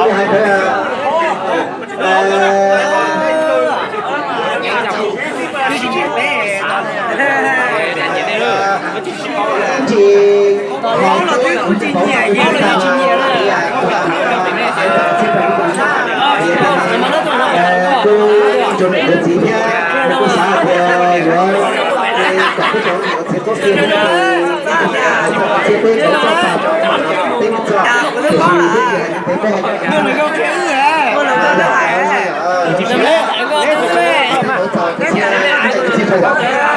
Hais tias, tsis, kuv tsis nyiam, kuv tsis nyiam. Kuv tsuas niam txiv thiab kuv xav tias yuav kom peb cov niam txiv qhuab qhia, txiv peb cov txoj pam, peb txoj, tiam sis peb hais tias peb hais tias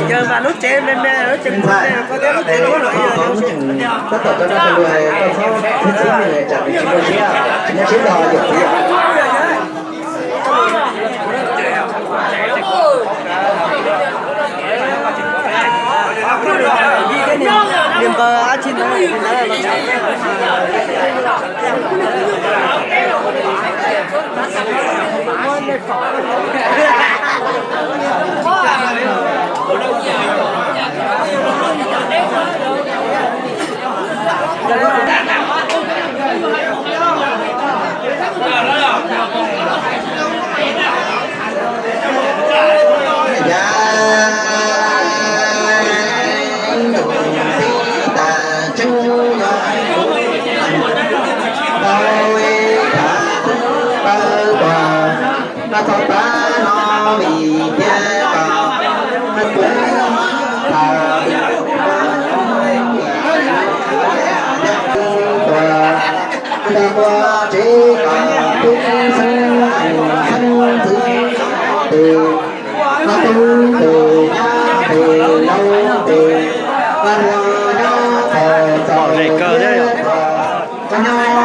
Yog mas lub tsev me me, lub tsev me me, koj thiab lub tsev lub lawm yog. Tab tom cov no koj txhob txhib txhib, tsam nws tsis muaj siab, tsis muaj siab rau yawm txiv. Niam npawg dab tsi ntawd?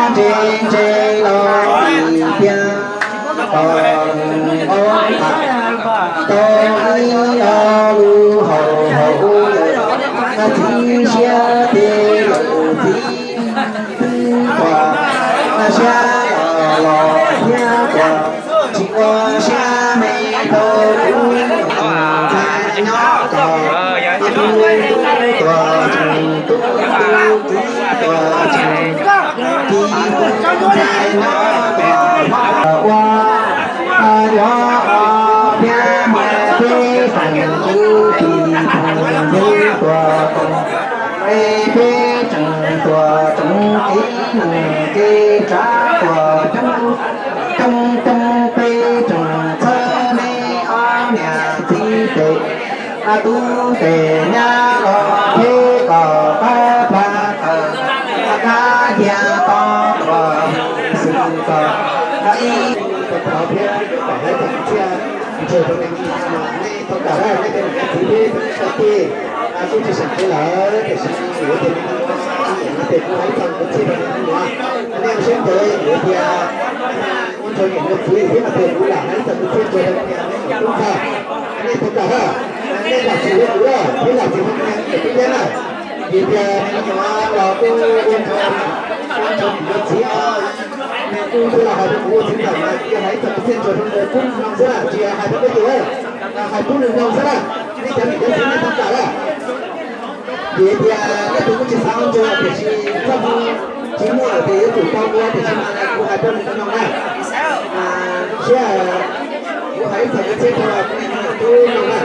Ntse ntse los tiag tiag, tau ib lo lus haum haum, txiv siab tes lawm txiv twb tuag, siab los los thiab tuag, tsis ua siab me rau kuv tus ntxhais nyob tos, tus tub tuag tseem tub, tus tub tuag tseem tub, tus ntxhais nyob tos ua, yuav thiab mas peb tseem tub, tus tub tuag tseem, peb tseem tuag tseem, ib nus kev tshav tuag coob coob coob, peb tseem txhawb neb ob niam txiv tes, tub tes nyab los thiab kom pab pab tawm, qab cia to tuaj xwm kom ib tau thov thiab kom hais txog txiaj ntsig rau nej, nej tau kam nej tej niam txiv peb tau tiag, kuj tsis seem kev lawm tiam sis yuav tias nej kuj hais txog kuv txiaj rau nej, nej ua siab ntev yuav tias ua rau niam ua txiv thiab mas tias kuv lam hais txog kuv txiaj ntsig rau nej tub ntxawg, nej tau kam, nej lam txim rau kuv thiab lam txim rau nej tub thiab na. Vim tias nej nyuam los kuj ua rau, ua rau niam ua txiv, nej kuj twb los hais rau kuv ua txiv ntawm mas yog hais txog kuv txiaj ntsig rau nws pub mloog xwb na, tsis yog hais rau peb tus, hais pub nws mloog xwb na. Nej cov niam cov txiv nej tau kam na. Vim tias nej tus kuj tsis xav ua ntsuag tiam sis txoj hmoo tsis muaj lawm ces yuav tsum tau ua tiam sis mas kuv hais rau nws mloog na. Thiab kuv hais ib txhais kuv txiaj rau nej tub mloog na.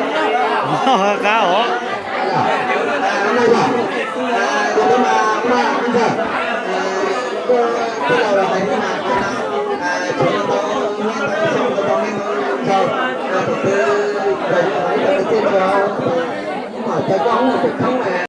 Qab os. Nai yog, yog li mas Maj Ntxawg, koj tij laug los hais li mas, tsuav tau nyiaj tau xyoo tau me ntau, tus twg yog yuav hais txog kuv txiaj ntsig, kom caw koj mus pem thoob.